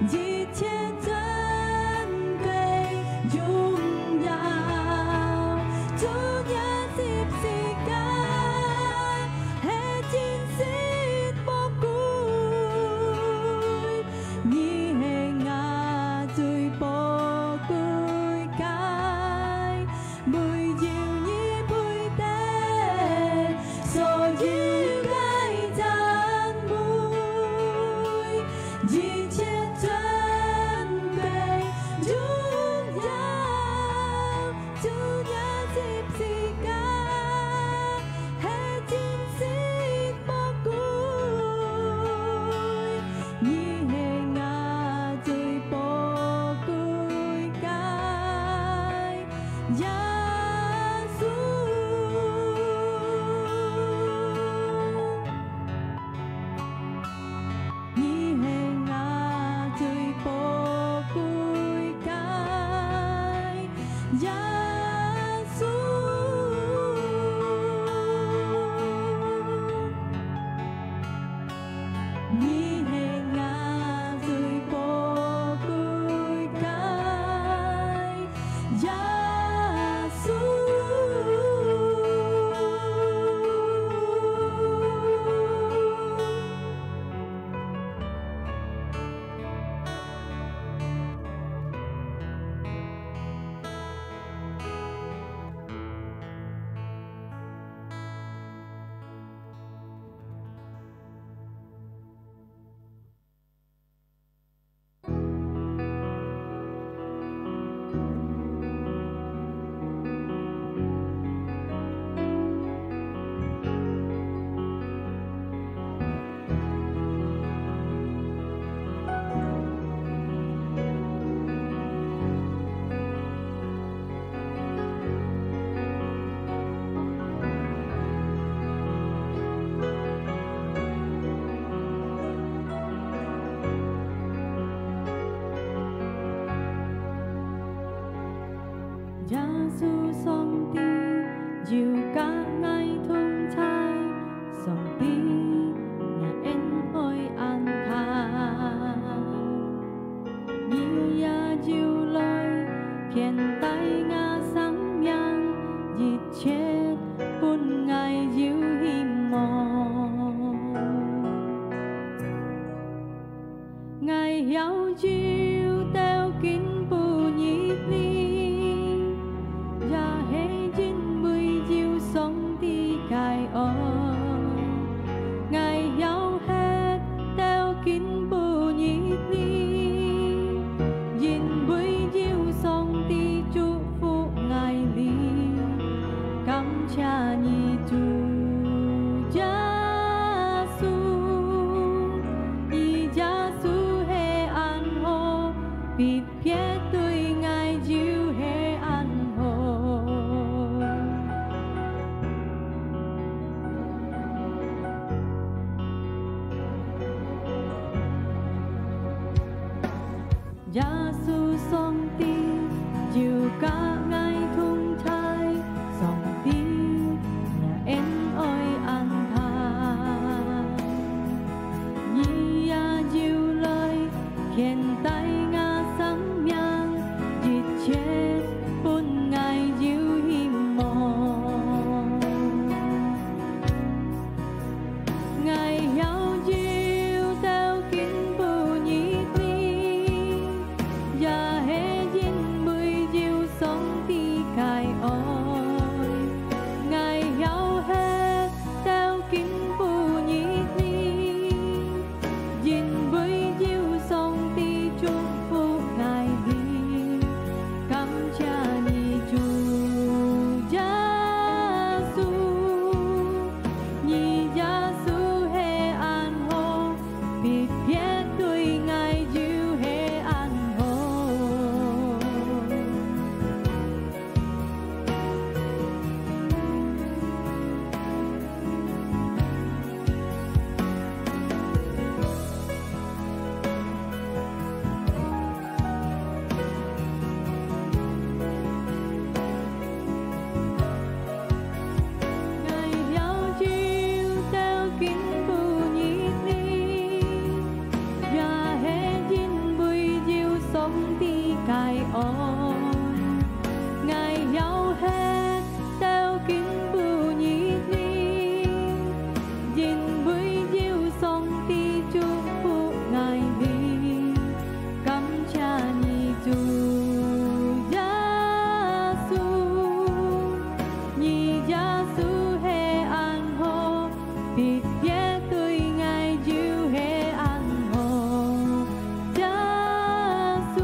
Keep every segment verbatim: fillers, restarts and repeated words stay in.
一切尊貴榮耀，主耶十字架係真實寶貴，你係𠊎最寶貴个。 唯有你配得所有个讚美，一切尊貴榮耀，主耶十字架係真實寶貴，你係𠊎最寶貴个。 耶穌，你係𠊎最寶貴个耶穌。 你係𠊎最寶貴个耶穌。 耶穌上帝有佮𠊎同在，上帝若恩愛恁大。 你也有來牽帶𠊎生命，一切分𠊎有希望。𠊎曉有到今晡日裡， 也係因為有上帝个愛，𠊎曉歇到今晡日裡，因為有上帝祝福𠊎哩。感謝你，主耶穌，你耶穌係恁好，比 別對𠊎就係恁好。耶穌上帝有佮𠊎同在， 上帝若恩愛恁大，你也有來牽帶𠊎生命，一切分𠊎有希望。 𠊎曉有到今晡日裡，也係因為有上帝个愛。𠊎曉歇到今晡日裡，因為有上帝祝个愛。𠊎要歇到今晡日裡，因為有上帝祝福𠊎哩。感謝你，主耶穌，你耶穌係恁好，特別對𠊎就係恁好。耶穌，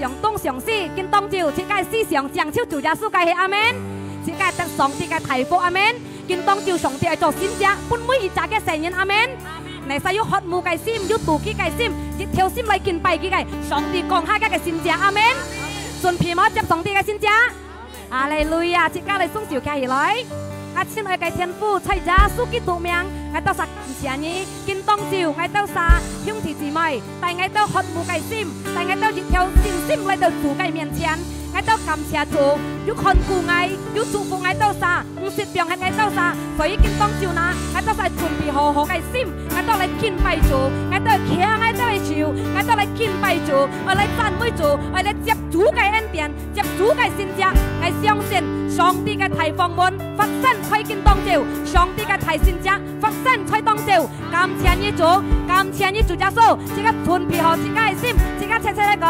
相當詳細，今當晝自家思想，正就主耶穌个係，阿門。自家得上帝个大福，阿門。今當晝上帝愛做神蹟，分每一隻个細人，阿門。你使有渴慕个心，有妒忌个心，一條心來敬拜佢个，上帝降下个神蹟，阿門。準備好接上帝个神蹟。哈利路亞！自家來雙手擎起來。啊，親愛个天父，在耶穌基督名，𠊎兜儕感謝你。今當晝，𠊎兜儕兄弟姊妹，帶𠊎兜渴慕个心，帶𠊎兜一條信心來到主个面前。𠊎兜感謝主，有看顧𠊎，有祝福𠊎兜儕，毋識放忒𠊎兜儕。所以今當晝呢，𠊎兜儕準備好好个心，𠊎兜來敬拜主，𠊎兜擎𠊎兜个手，𠊎兜來敬拜主，愛來讚美主，愛來接主个恩典。 接主个神蹟，𠊎相信上帝个大方門發生在今當晝，上帝个大神蹟發生在當晝。感謝你主，感謝你主耶穌，自家準備好自家个心，自家齊齊來講，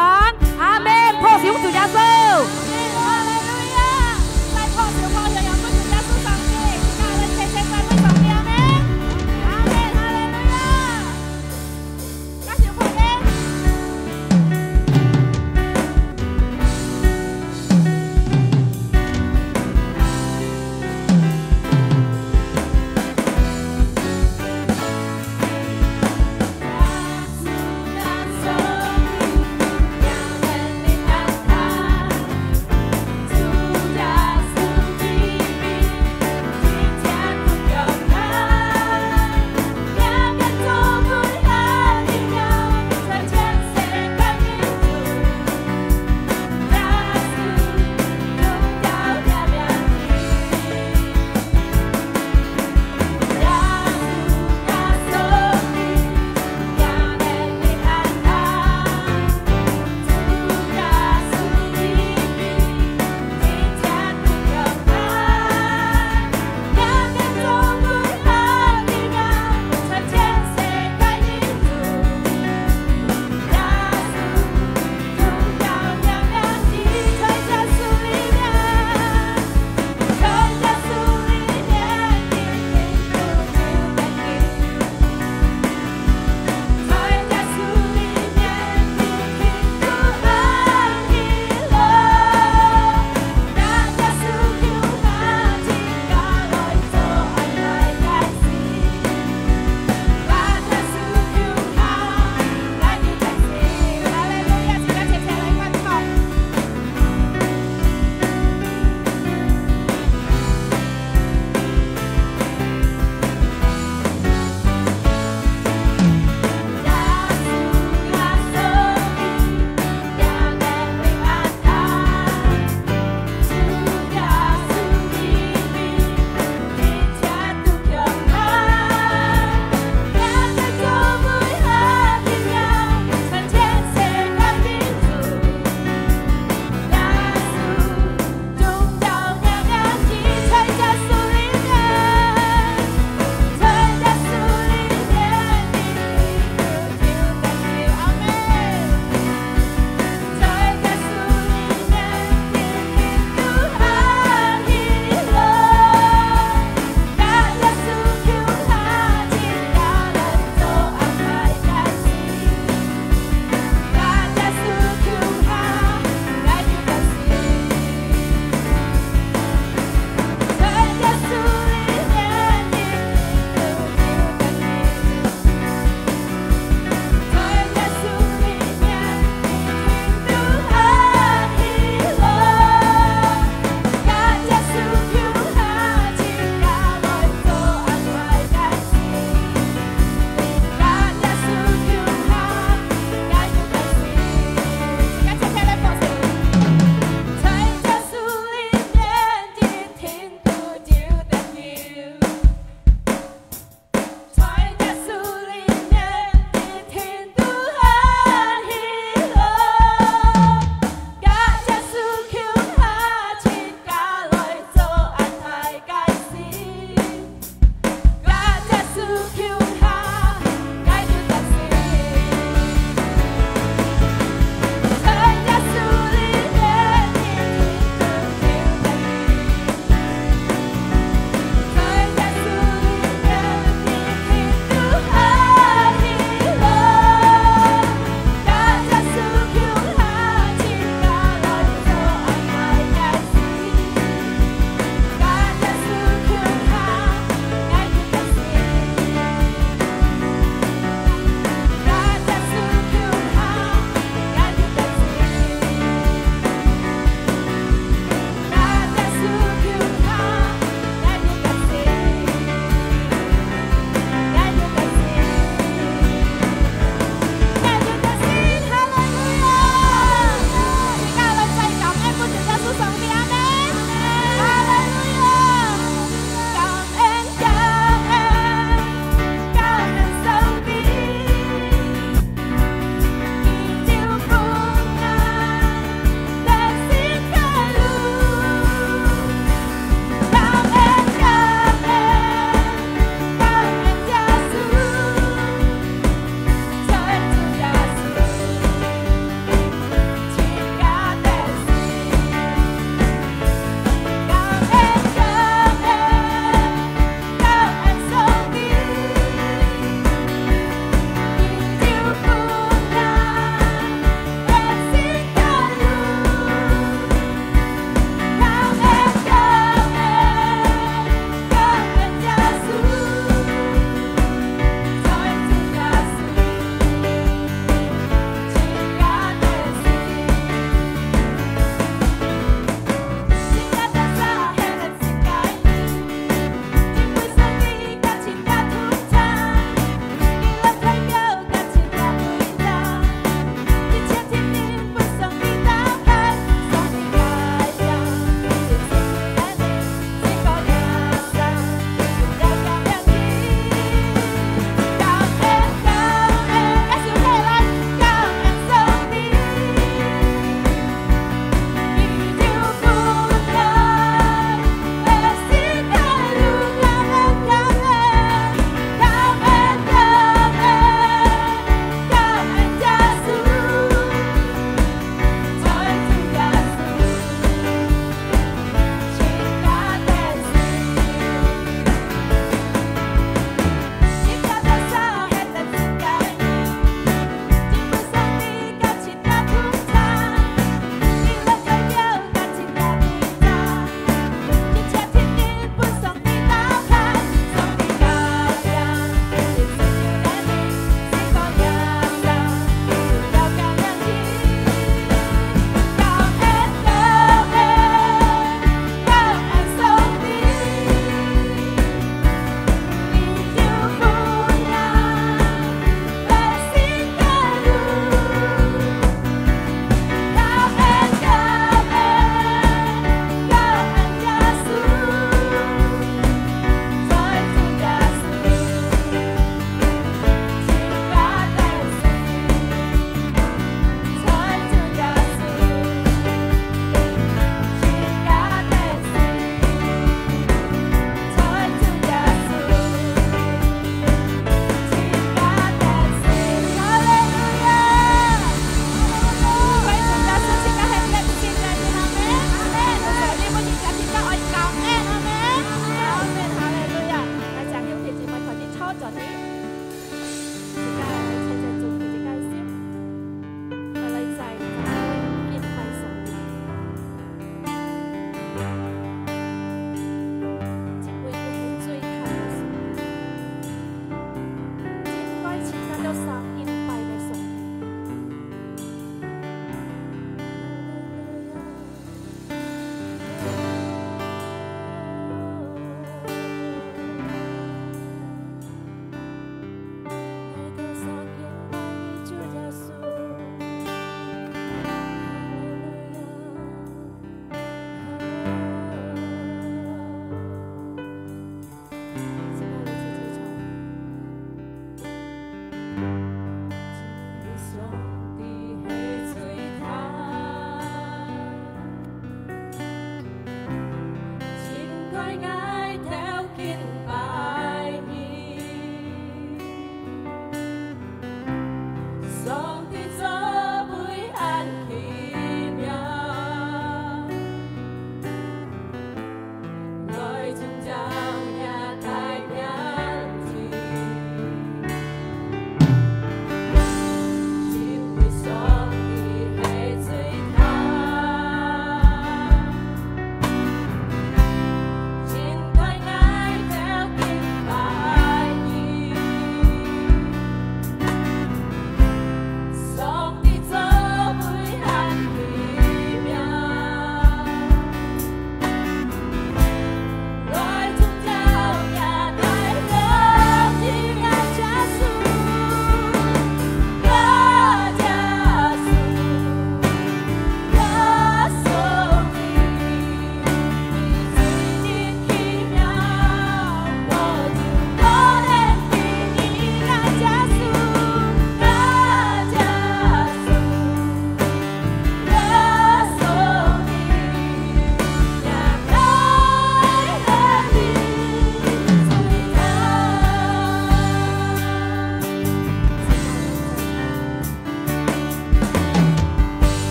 阿門！拍手主耶穌。哈利路亞！再拍手拍手，揚分主耶穌上帝，自家來齊齊讚美上帝，阿門！阿門！哈利路亞！ 加小拍耶！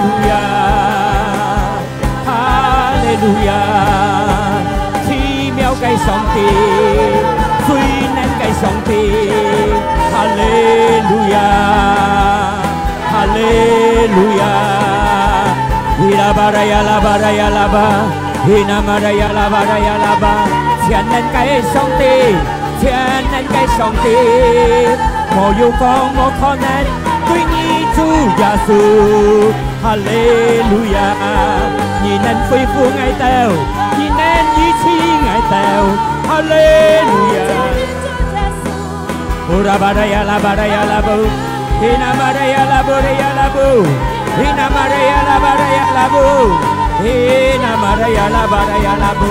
路亞，哈利路亞，奇妙个上帝，最能个上帝，哈利路亞，哈利路亞。Ila baraya la baraya la ba, ina maraya la baraya la ba，全能个上帝，全能个上帝，無有講無可能，對你主耶穌。哈利路亞！你能恢復𠊎兜，你能醫治𠊎兜。哈利路亞！Ura baraya la baraya la bu, hina maraya la buraya la bu, hina maraya la baraya la bu, hina maraya la baraya la bu。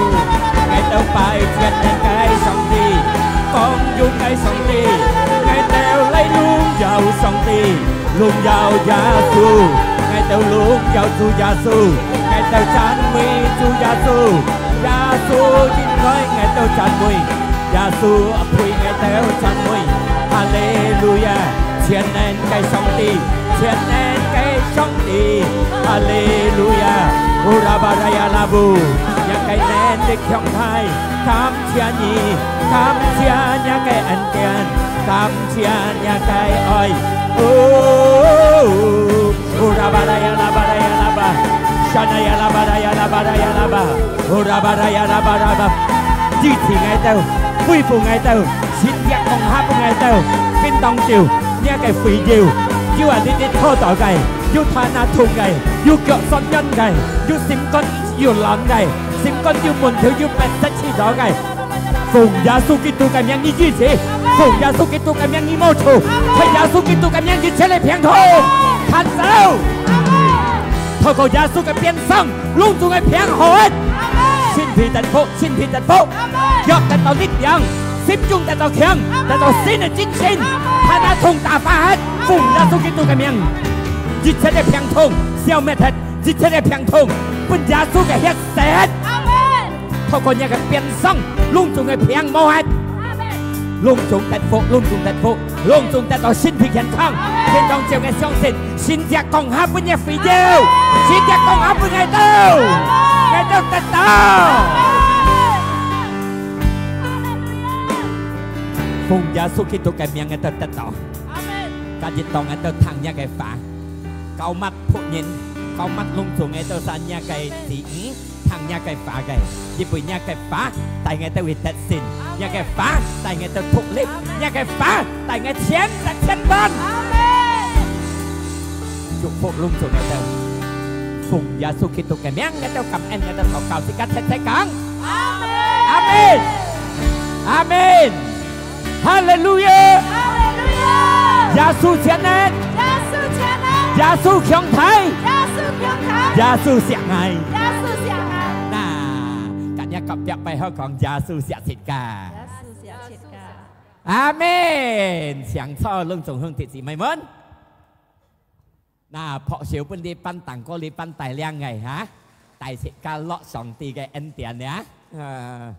𠊎兜拜全能个上帝，光榮个上帝，𠊎兜來榮耀上帝。 榮耀耶穌，𠊎兜榮耀主耶穌，𠊎兜讚美主耶穌，耶穌應該𠊎兜讚美，耶穌配𠊎兜讚美。哈利路亞！全能个上帝，全能个上帝，哈利路亞！Ura baraya la bu，若个能力強大，感謝你，感謝若个恩典，感 謝若个愛。哦，Ura baraya la baraya la ba，shana ya la baraya la baraya la ba，Ura baraya la baraya la ba，醫治𠊎兜，恢復𠊎兜，神蹟降下分𠊎兜，分當晝，若个會友，有啊，你你拖倒个，有頭那痛个，有腳痠軟个，有心肝有瀾个，心肝有問題，有迫切祈禱个。 奉耶穌基督个名，你醫治；奉耶穌基督个名，你醫治；在耶穌基督个名，一切个病痛，看走。透過耶穌个鞭傷，攏總个病好，身體得福，身體得福，腳得到力量，心中得到強，得到新个精神，把那痛打發忒，奉耶穌基督个名，一切个病痛消滅忒，一切个病痛分耶穌个血洗忒。 透過若个鞭傷，攏總个病無忒。攏總得福，攏總得福，攏總得到身體健康。天堂照个相信，神蹟降下分若會友，神蹟降下分𠊎兜，𠊎兜得到。奉耶穌基督个名，𠊎兜得到。今日當𠊎兜聽若个話，膏抹僕人，膏抹攏總𠊎兜儕若个子女。 聽若个話个，因為若个話帶𠊎兜會得勝，若个話帶𠊎兜獨立，若个話帶𠊎千得千萬。祝福攏總𠊎兜，奉耶穌基督个名，𠊎兜感恩，𠊎兜禱告，自家切切講。阿門。阿門。阿門。 哈利路亞！哈利路亞！耶穌全能！耶穌全能！耶穌強大！耶穌強大！耶穌惜𠊎！耶穌惜𠊎！那，今日隔壁背後講耶穌惜自家。耶穌惜自家。阿門！請坐，攏總兄弟姊妹們。 那拍手分你伴，當過你伴帶領个哈，帶自家落上帝个恩典呀。呃，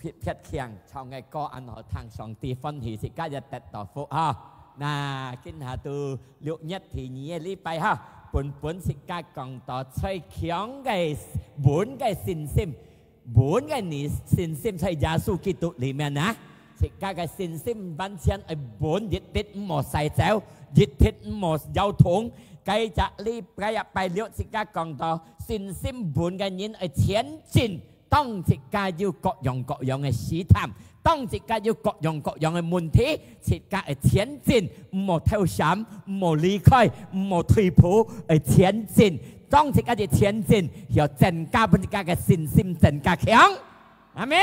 撇撇強，唱个歌恁好聽，上帝歡喜，自家也得到福哈。那今下到六月第二个禮拜哈，本本自家講到最強个穩个信心。 穩个你信心在耶穌基督裡面啊，自家个信心完全愛穩，一滴毋好徙走，一滴毋好搖動。該隻禮拜，該隻拜六，自家講到信心穩个人愛前進。當自家有各樣各樣个試探，當自家有各樣各樣个問題，自家愛前進，毋好投降，毋好離開，毋好退步，愛前進。 當自家一前進，要增加分自家个信心增加強。阿門。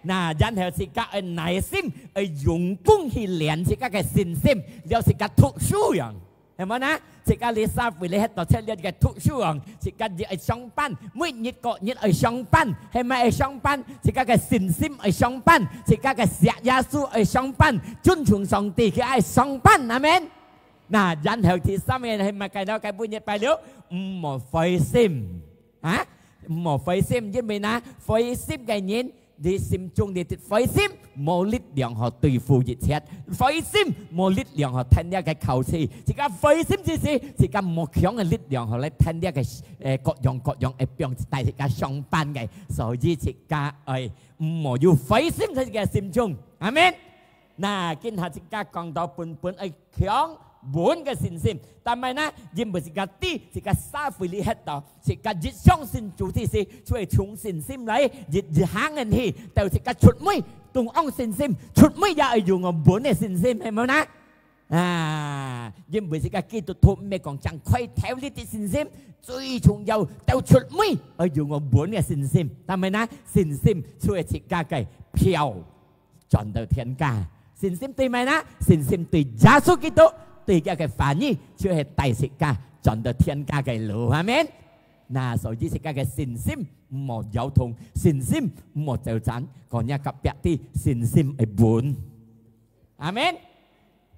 那然後自家愛耐心，愛用功去練自家个信心，了自家讀書樣，係無呢？自家這社會裡歇到出了个讀書樣，自家就愛上班，每日各日愛上班，係無愛上班？自家个信心愛上班，自家个惜耶穌愛上班，尊重上帝佢愛上班。阿門。 那然後第三个係麼个呢？該本日拜六，毋好灰心，啊？毋好灰心，因為呢，灰心个人你心中你的灰心，無力量好對付一切，灰心無力量好聽這个口氣，自家灰心之時，自家無強个力量好來聽這个，誒，各樣各樣个病帶自家上班个，所以自家愛毋好有灰心在自家心中。阿門。那今下自家講到本本愛 強穩个信心。但係呢，因為自家知，自家社會裡歇到，自家一相信主之時，就會從信心來，一，一行人去，到自家出門，都用信心，出門也愛有我穩个信心，係無呢？啊，因為自家基督徒毋係講淨開頭你的信心，最重要到出門愛有我穩个信心。但係呢，信心就係自家个票。 轉到天家。信心對麼个呢？信心對耶穌基督，對佢个話語，就係帶自家轉到天家个路。阿門。那所以自家个信心毋好搖動，信心毋好走散，講若隔壁知信心會穩。阿門。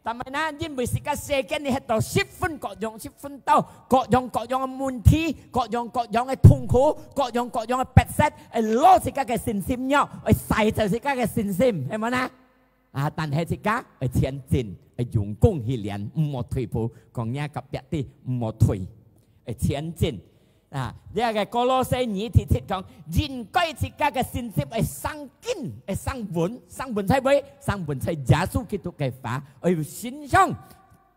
但係呢，因為自家世間裡歇到十分各樣，十分多，各樣各樣个問題，各樣各樣个痛苦，各樣各樣个逼迫，會攞自家个信心弱，會洗走自家个信心，係無呢？ 啊，但係自家愛前進，愛用功去練，毋好退步。講若隔壁知，毋好退，愛前進。啊，這个歌羅西二第七講，應該自家个信心愛生根，愛生穩，生穩在哪位？生穩在耶穌基督个話，愛有信心，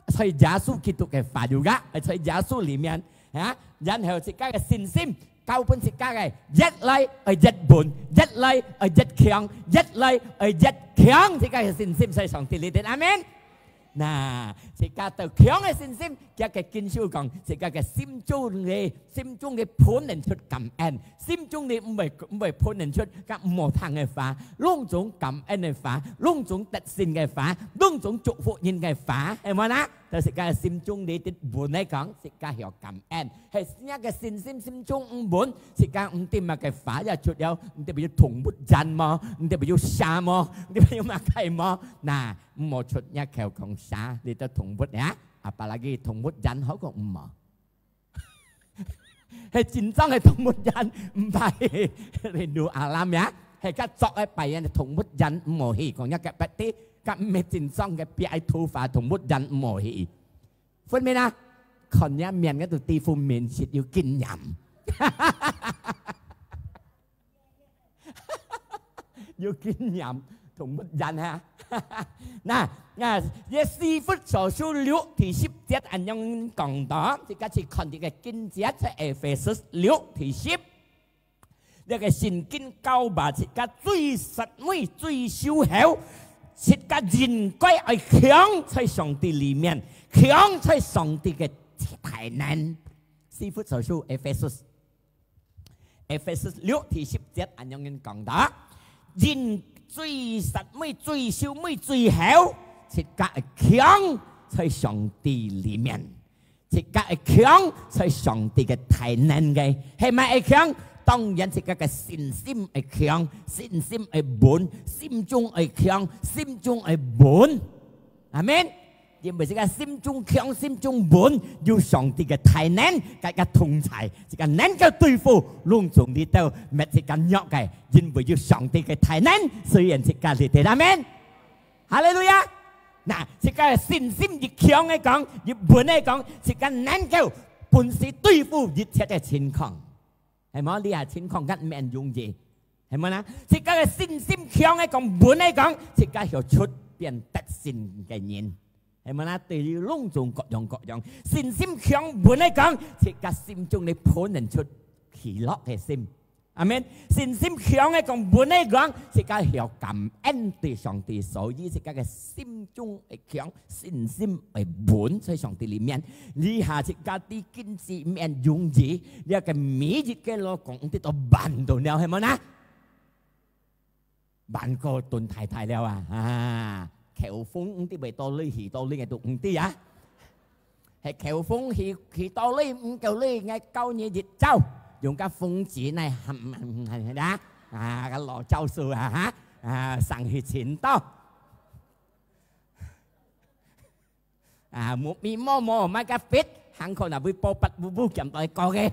在耶穌基督个話語啊，愛在耶穌裡面，啊，然後自家个信心 交分自家个，越來愛越穩，越來愛越強，越來愛越強，自家个信心在上帝裡頭。阿門。那，自家到強个信心，佢个經書講，自家个心中个，心中个噴出感恩，心中个毋會，毋會噴出，甲毋好聽个話，攏總感恩个話，攏總得勝个話，攏總祝福人个話，係無啦？到自家个心中裡底穩來講，自家曉感恩。 係若个信心心中毋穩，自家毋知麼个話也出了，毋知有動物園無，毋知有蛇無，毋知有麼个無，那，毋好出若口講蛇，你都動物呀，apalagi動物園好過毋無。係真正个動物園，毋係Rindu Alam呀，係較作个別樣个動物園毋好去，講若个別地，甲毋係真正个別个土法動物園毋好去。 分明啊，看若面个都知分明實有經驗。有經驗，動物園哈。那，那，這以弗所書六第十節恁樣講到，自家去看這个經節，在Efesus六第十。 這个聖經教導自家最實惠、最首要，自家應該愛強在上帝裡面，強在上帝个大能。以弗所書，Efesus，Efesus六第十節恁樣講到，應最實惠、最首尾、最好，自家愛強在上帝裡面。 自家愛強在上帝个大能个，係麼个愛強？當然自家个信心愛強，信心愛穩，心中愛強，心中愛穩。阿門。因為自家心中強，心中穩，有上帝个大能，甲自家同在，自家能夠對付攏總裡頭，搣自家弱个，因為有上帝个大能，雖然自家裡頭。阿門。 哈利路亞！那，自家个信心越強个講，越穩个講，自家能夠本事對付一切个情況。係無？這下情況較毋容易，係無啦？自家个信心強个講，穩个講，自家曉出變得勝个人，係無啦？對於攏總各樣各樣，信心強穩个講，自家心中裡噴出喜樂个心。 阿門。信心強个講，穩个講，自家曉感恩對上帝，所以自家个心中會強，信心會穩在上帝裡面。這下自家知經濟毋容易，這个每日个勞工得到辦到了，係無啦？辦過頓大大了啊！啊，口風毋知會到哪去，到哪个都毋知啊！ 係口風去，去到哪毋夠哪，𠊎教你一招，用个風紙呢，喊，喊，喊，啊，啊，个老教授啊，哈，啊，上去尋到。啊，目眉毛毛，買个fit，行過那位波拔布布，兼到一个个。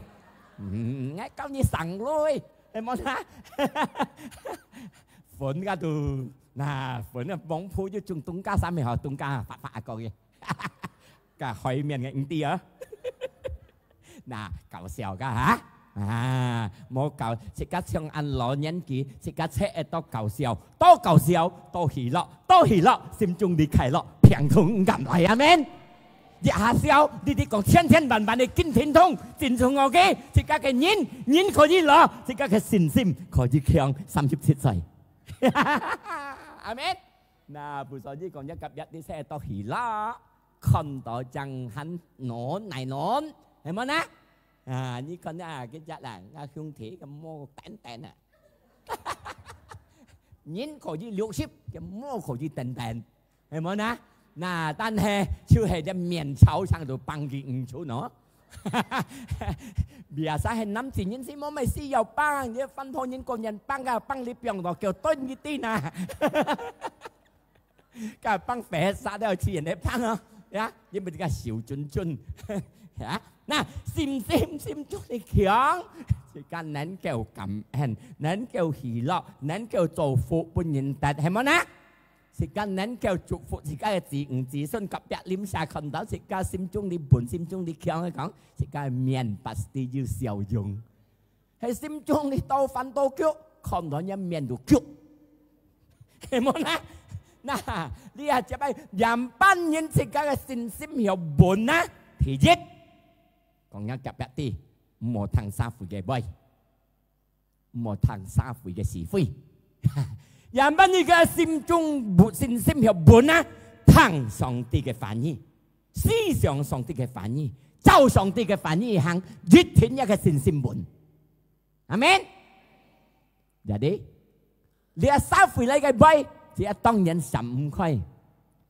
嗯，𠊎教你上來。係無啦？粉个都，那粉个網鋪就種冬瓜三个吼，冬瓜發發个个，个海綿个毋知啊。那搞笑个哈？啊，莫搞，自家像恁老年紀，自家切會多搞笑，多搞笑，多喜樂，多喜樂，心中的快樂，平通毋敢來，阿門。 一下笑，你，你講千千萬萬个金錢通，真重要个，自家个人，人可以攞，自家个信心可以強，三十七歲。阿門。那不所以講，一个月你先多喜樂，看到正還暖，耐暖，係無呢？啊，你看啊，佢隻啦，𠊎兄弟个毛等等啊，人可以六十，个毛可以等等。 係無呢？那，但係，就係這面朝上都幫佢毋出喏。Biasa係男子人係無乜需要幫，你翻破人個人幫啊，幫你放到腳斷一定啊。該幫白殺都要去人家幫啊，呀，因為這个小尊尊，呀，那信心，心中的強，自家能夠感恩，能夠喜樂，能夠祝福分人得，係無呢？ 自家能夠祝福自家个子女子孫，隔壁鄰舍看到自家心中裡穩，心中裡強个講，自家个面pasti有笑容。係心中裡多煩多急，看到人面都急。係無呢？那，你啊，這擺樣般人自家个信心要穩啊。第一，講人隔壁知，毋好聽社會个話。 莫聽社會个是非。樣般你个心中無信心要穩啊，聽上帝个話語，思想上帝个話語，照上帝个話語行，一定一个信心穩。阿門。Jadi，這社會來个話，這當然閃毋開。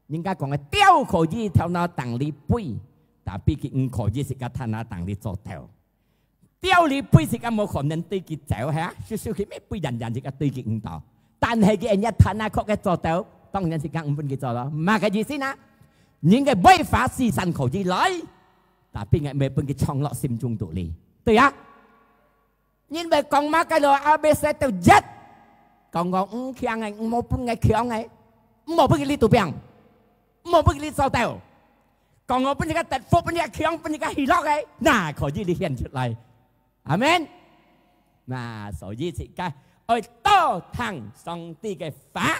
人家講个鳥可以頭那頂裡飛，tapi佢毋可以自家頭那頂裡做鳥。 鳥仔飛自家無可能對佢走，係啊，咻咻去，乜飛遠遠自家對佢毋到。但係佢人家彈啊曲个做到，當然自家毋分佢做咯。麼个意思呢？人个話四散可以來，tapi𠊎毋會分佢藏落心中肚裡。對啊，人會講麼个咯，A B C到Z，講講毋強个，毋好分佢強个，毋好分佢裡肚病，毋好分佢裡做到。 講好分自家得福，分自家強，分自家喜樂个，那可以你顯出來。阿門。那所以自家愛多聽上帝个話，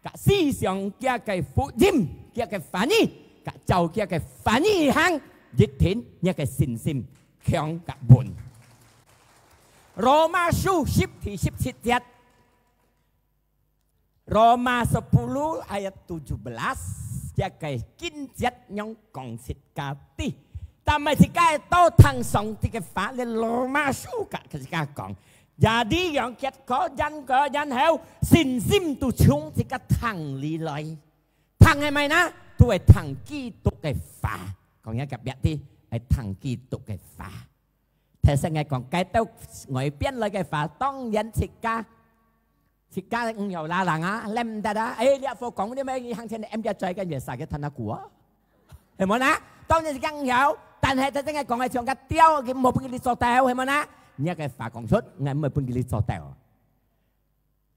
甲思想佢个福音，佢个話語，甲照佢个話語行，一定你个信心強甲穩。羅馬書十第十七節。 Roma sepuluh ayat tujuh belas，這个經節樣講自家知。但係自家愛多聽上帝个話，這羅馬書甲自家講，jadi樣結果，然後，然後，信心都從自家聽裡來。聽个麼个呢？都係聽基督个話。講一个別个，係聽基督个話。提醒𠊎講，該到外邊來个話，當然自家 自家毋曉啦，人啊，摎毋得啊。哎，你阿婆講，你乜行前M dia嘴跟月晒个聽下古啊，係無啦？當然自家毋曉，但係真正个講个像个鳥，佢無分佢做到，係無啦？你个話講出，𠊎毋會分佢做到。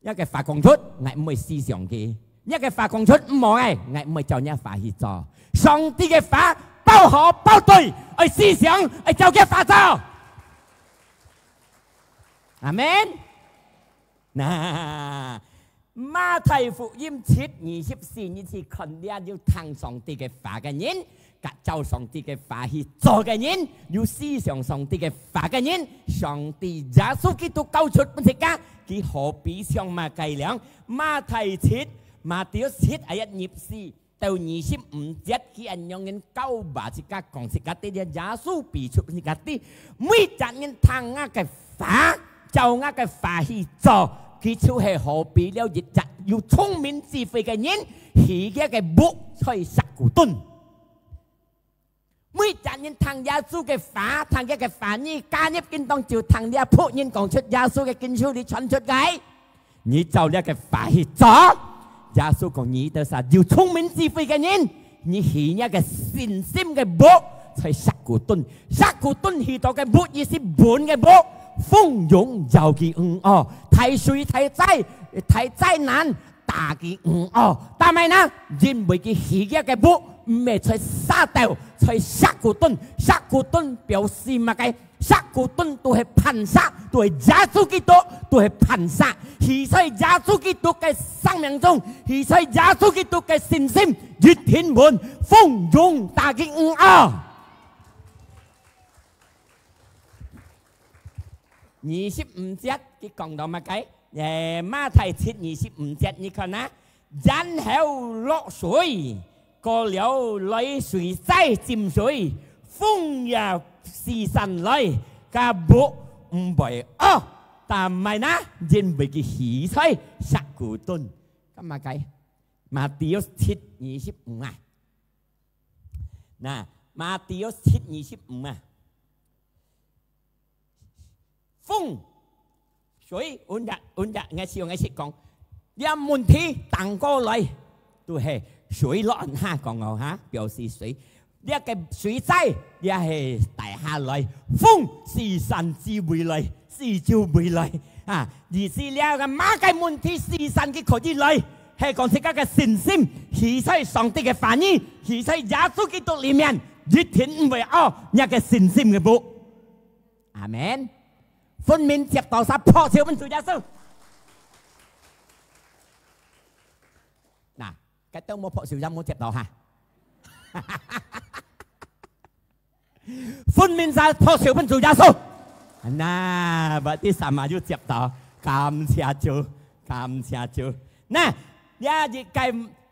你个話講出，𠊎毋會思想佢。你个話講出，毋好个，𠊎毋會照你話去做。上帝个話，包好包對，愛思想，愛照佢話做。阿門。 那，馬太福音七二十四，你去看了有聽上帝个話个人，甲照上帝个話去做个人，有思想上帝个話个人，上帝耶穌基督教出分自家，佢好比像麼个樣？馬太七，Matius七ayat二十四。 到二十五節，佢恁樣人教化自家講自家知，耶穌比出自家知，每隻人聽𠊎个話，照𠊎个話去做，佢就係好比了一隻有聰明智慧个人，起佢个屋在石牯墩。每隻人聽耶穌个話，聽佢个話語，加入經當就聽這僕人講出耶穌个經書，你傳出个。 你照這个話去做，耶穌講你兜儕有聰明智慧个人，你起你个信心个屋，在石牯墩，石牯墩起到个屋，意思穩个屋，風湧搖佢毋哦，大水、大災、大災難打佢毋哦。但係呢，因為佢起个个屋，毋係在沙斗，在石牯墩，石牯墩表示麼个？石牯墩都係磐石，都係耶穌基督，都係磐石。起在耶穌基督个生命中，起在耶穌基督个信心，一定穩，風湧打佢毋哦。二十五節，佢講到麼个？誒，馬太七二十五節，你看啊，然後落水，過了來水災浸水，風也四散來，該屋毋會哦。但係呢，因為佢起在石牯墩。咁麼个？馬太七二十五啊。那，馬太七二十五啊。 風，水，阮也，阮也，𠊎試，𠊎試講，這問題打過來，都係水落下講哦哈，表示水。這个水災，這係大下來，風四散四圍來，四周圍來啊！意思這个麼个問題四散佢可以來，係講自家个信心，起在上帝个話語，起在耶穌基督裡面，一定毋會哦，這个信心个屋。 阿門。分明接到儕，拍手分主耶穌。那，該兜無拍手，也無接到哈。分明儕拍手分主耶穌。那，berarti sama有接到，感謝主，感謝主。那，也一个，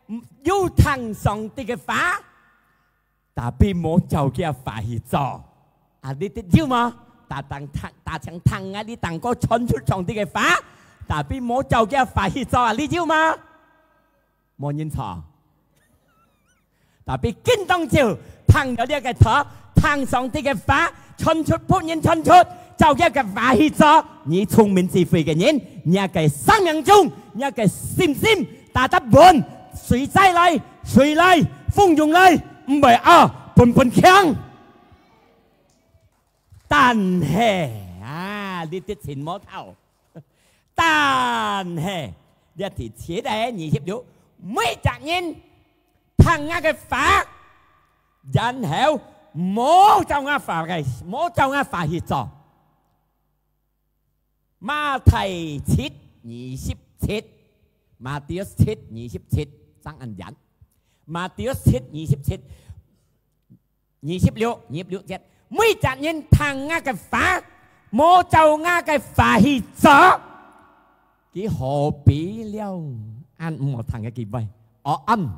嗯，有聽上帝个話， tapi無照佢个話去做。啊，你得有無？大聲聽，大聲聽啊！你聽過傳出上帝个話，tapi無照佢个話去做啊！你有無？無人坐。Tapi今當晝聽了這个道，聽上帝个話，傳出，別人傳出，照佢个話去做，你聰明智慧个人，你个生命中，你个信心，打得穩，水災來，水來，風湧來，毋會啊，本本強。但係啊，你得尋無透。 但係，這第七个二十六，每隻人聽𠊎个話，然後無照𠊎話个，無照𠊎話去做。馬太七二十七，Matius七二十七，正恁樣。Matius七二十七， 二十六，二十六節，每隻人聽𠊎个話，無照𠊎个話去做，佢好比了，恁毋好聽个機會，哦，恁，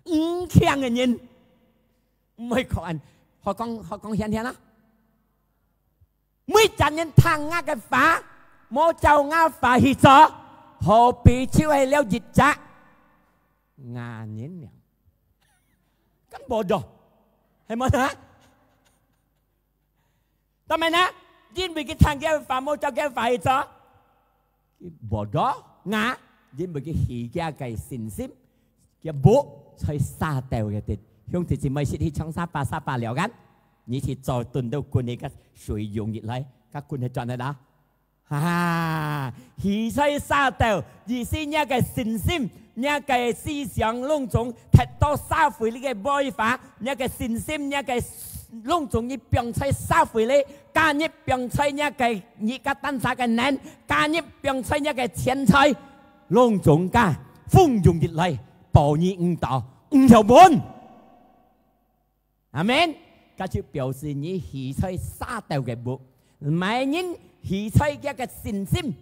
毋聽个人，毋會講恁，好講，好講顯顯啊。 每隻人聽𠊎个話，無照𠊎話去做，好比就係了一隻啞人樣。根本就，係無啊？當然啦，因為佢聽佢个話，無照佢个話去做，佢無多啞，因為佢起佢个信心， 佢屋在沙頭个地。兄弟姊妹，識去唱沙巴，沙巴了kan？你去做，等到滾个水湧入來，佢滾个轉个啦。哈，起在沙頭，意思若个信心，若个思想攏總踢到社會裡个文化，若个信心，若个攏總你放在社會裡，加入放在若个你个單儕个人，加入放在若个錢財，攏總加，風湧入來， 保你毋到，毋曉穩。阿門。該就表示你起在沙頭个屋，麼人起在佢个信心，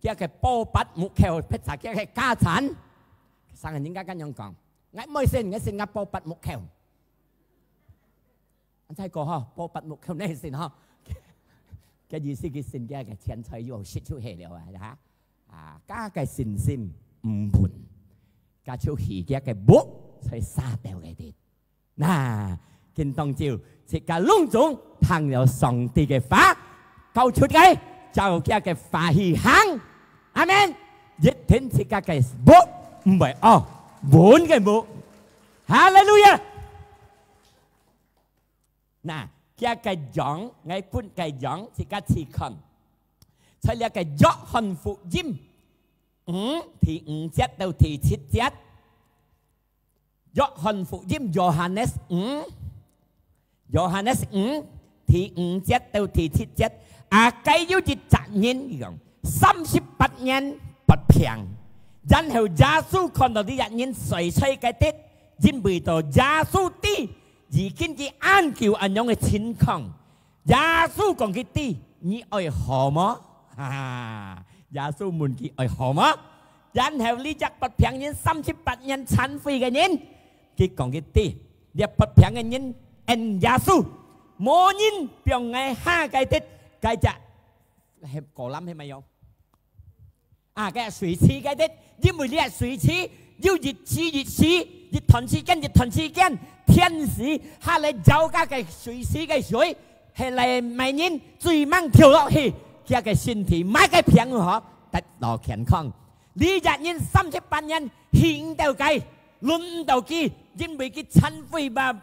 佢个寶貝目標，別儕佢个家產。生人家恁樣講，𠊎毋愛信，𠊎信𠊎寶貝目標。 再過吼，寶貝目標哪信吼？个意思佢信佢个錢財又失出去了啊，哈！啊，佢个信心毋穩，佢就起佢个屋在沙頭个地。那，今當晝，自家攏總聽了上帝个話，交出个，照佢个話去行。阿門。一定自家个屋毋會哦，穩个屋。哈利路亞！那，佢个樣，𠊎分个樣，自家試看。在這个約翰福音五，第五節到第七節。約翰福音，Yohanes五，Yohanes五，第五節到第七節。啊，該有一隻人，佢講，三十八年發病。然後耶穌看到這隻人衰衰个滴，因為到耶穌知，已經佢恁久恁樣个情況。 耶穌講佢知，你愛好無？哈哈，耶穌問佢愛好無？然後這隻發病人三十八年殘廢个人，佢講佢知，這發病个人應耶穌，無人放𠊎下該滴，該隻，係，果籃係無有？ 啊，該水池該滴，因為這水池有一時一時，一段時間一段時間，天時下來澆該个水池个水，係來麼人水吂跳落去，佢个身體麼个病好，得到健康。這隻人三十八年行到該，輪到佢，因為佢殘廢吧，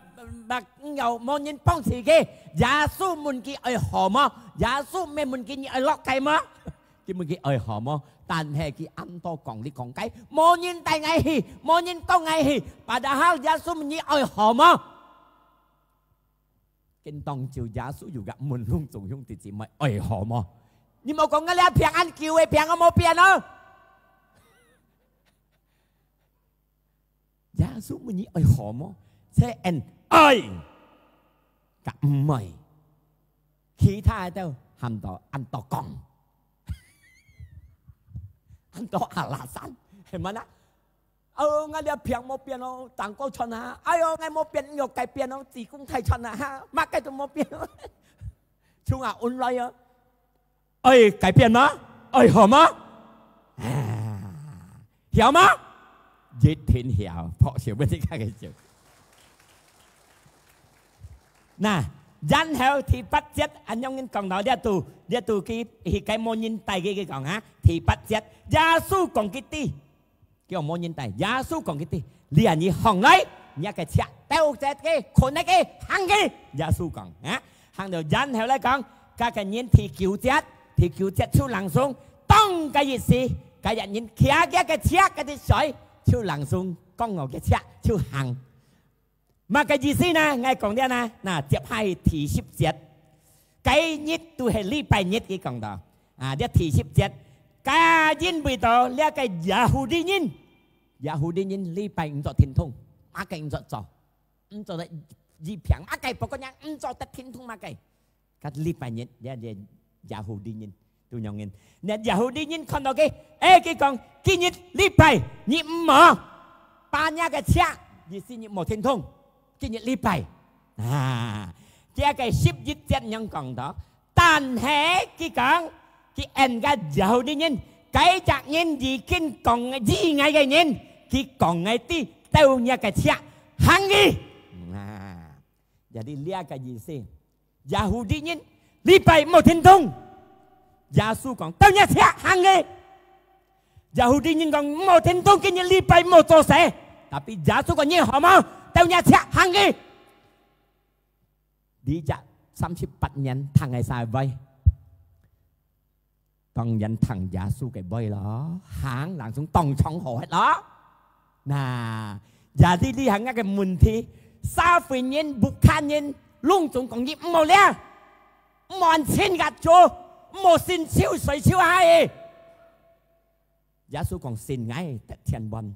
吧，有無人幫助佢。耶穌問佢愛好無？耶穌毋係問佢你愛落地無？ 佢問佢愛好無？但係佢暗多講，你講該，無人帶𠊎去，無人講𠊎去。Padahal耶穌問你愛好無？今當晝耶穌有个問攏總兄弟姊妹愛好無？你莫講𠊎這病恁久个病，𠊎無變哦。 耶穌問你愛好無？係應愛，甲毋愛。其他个都喊到恁多講，恁多alasan，係無啦？哦，𠊎這病無變哦，當過穿啊！哎喲，𠊎無變，愛改變哦，子宮太穿啊哈，麼个都無變哦，從啊運來哦。 愛改變嗎？愛好嗎？啊，曉嗎？一定曉，拍手分你看个手。那，然後第八節，恁樣講到這度，這度佢，佢該無人帶佢，佢講啊，第八節，耶穌講佢知， 佢講無人帶，耶穌講佢知，你啊，你䟘來，你个車丟在該，困在該，行去。耶穌講，啊，行到然後來講，該个人第九節，第九節就langsung，當該意思，該人擎擎个車，該滴水，就langsung降落个車，就行。 麼个意思呢？𠊎講了呢，那接下去第十節，該日都係禮拜日，佢講到，啊，這第十節，該因為到這个Yahudi人，Yahudi人禮拜毋做停動，麼个毋做做，毋做得醫病，麼个不過人毋做得停動麼个。 該禮拜日，這，這Yahudi人，都樣人。那Yahudi人看到佢，誒，佢講，今日禮拜，你毋好把若个車，意思你無停動，今日禮拜。啊，這个十一節樣講到，但係佢講，佢應該Yahudi人，該隻人已經講醫𠊎个人，佢講𠊎知，丟若个車，行去。啊，jadi這个意思。 Yahudi人禮拜毋好停動。耶穌講，丟若車行去。Yahudi人講，毋好停動，今日禮拜毋好做事。Tapi耶穌講，你好無？丟若車行去。這隻三十八年聽个啥話？ 當然聽耶穌个話咯，行，langsung當場好忒咯。那，jadi這下个問題，社會人、屋下人，攏總講你毋好了，毋好恁親近主，毋好伸手、伸手下去。耶穌講，信𠊎得千萬，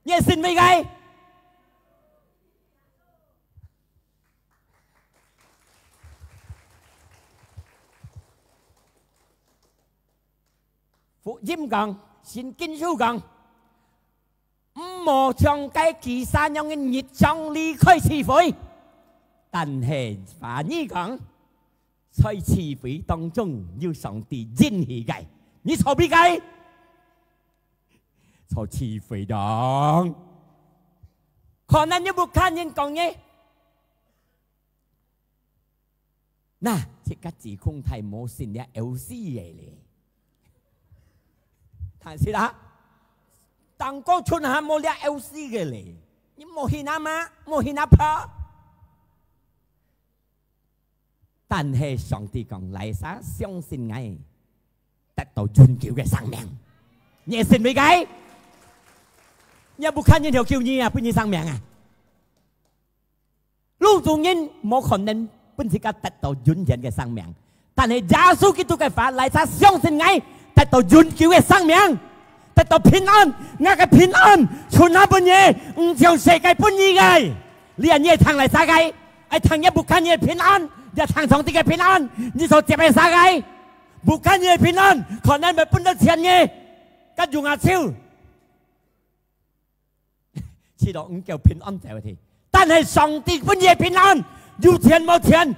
你信毋信？ 福音講，聖經書講，毋好像該其他樣个日常離開聚會，但係話語講，在聚會當中有上帝應許个，你坐邊个？坐聚會當。可能你屋下人講你， 那，自家子空太無信了，有死个咧。但是啦，當過春還無了，有死个咧。你無信阿媽，無信阿婆。但係上帝講：「拉撒，相信𠊎，得到永久个生命。」你會信無个？你屋下人有救你啊，分你生命啊？ 攏總人無可能分自家得到永遠个生命，但係耶穌基督个話：「拉撒，相信𠊎，得到永久个生命，得到平安。𠊎个平安傳下分你，毋像世界分你个。」你啊，你會聽拉撒个，愛聽你屋下人个平安，也聽上帝个平安，你所接个啥个？屋下人个平安，可能會分到錢个，甲用啊手。 試到毋夠平安走去。但係上帝分你个平安，有錢無錢，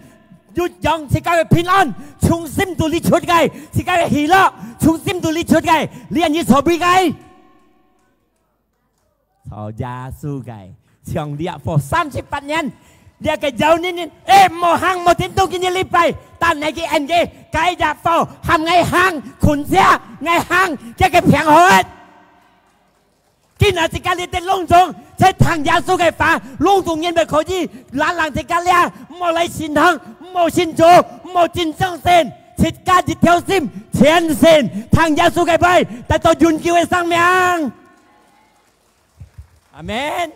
有樣自家个平安，從心肚裡出个，自家个喜樂，從心肚裡出个，你安尼做毋个？做耶穌个，像這課三十八年，這个有人人，誒，無行，無聽到今日禮拜，但係佢安个，該這課喊𠊎行，困車，𠊎行，這个平安。 今日自家這兜攏總，在聽耶穌个話，攏總認為可以，懶懶自家這，毋好來聖堂，毋好信主，毋好真正信，自家一條心，全心，聽耶穌个話，得到永久个生命。阿門。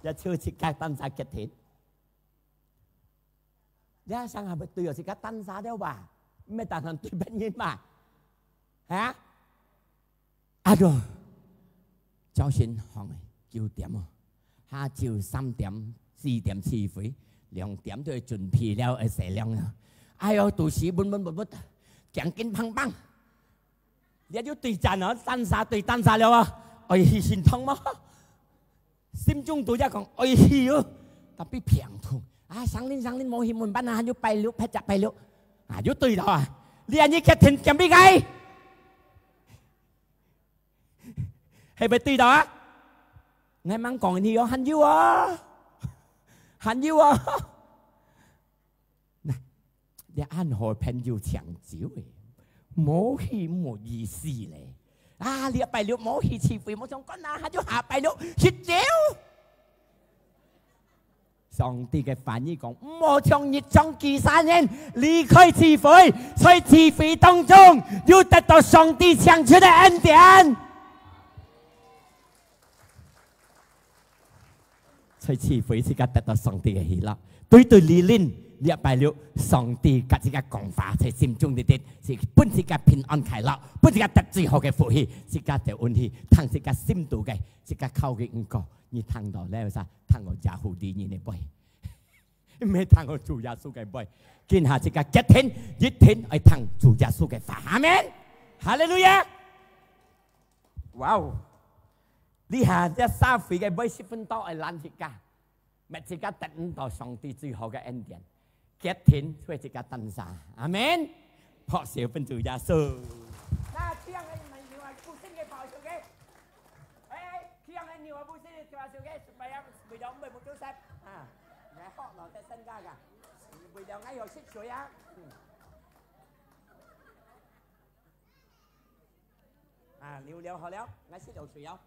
這就自家單儕決定。 這下還會對哦，自家單儕了吧？毋係單單對別人嘛？哈？啊，著，朝晨䟘九點哦，下晝三點、四點起飛，兩點就準備了，愛洗涼了。哎喲，肚屎悶悶鬱鬱，頸筋梆梆。這就對戰哦，單儕對單儕了哦，愛去聖堂無？ 心中都在講：「愛去哦！」tapi病痛。啊，生靈，生靈，無去，仰般啊，還有拜六，別隻拜六。啊，又對了啊！你安尼決定點乜个？係毋係對了啊？𠊎吂講你哦，還有啊，還有啊。 這恁好朋友請酒誒，無去無意思咧。啊，這拜六無去聚會，無相干啊，還有下拜六食酒。上帝个話語講，毋好像日常幾三年離開聚會，在聚會當中又得到上帝請出个恩典。 在聚會自家得到上帝个喜樂。對對，你恁，這拜六上帝甲自家講話，在心中裡底，是分自家平安快樂，分自家得最好个福氣，自家就運氣，聽自家心肚个，自家靠个毋過，你聽到了啥？聽到耶穌理人个話，毋係聽到主耶穌个話。今下自家決定，一定愛聽主耶穌个話。阿門。哈利路亞。哇哦！ 這下這社會个每十分鐘愛攔自家，搣自家得毋到上帝最好个恩典，決定做自家單儕。阿門。拍手分主耶穌。那這樣个人有啊，不信个拍手个。哎，這樣个人有啊，不信个拍手个，supaya為了毋會目珠塞啊，來好了，再增加个，為了愛有食水啊。嗯。 啊，流流好了，𠊎食流水哦。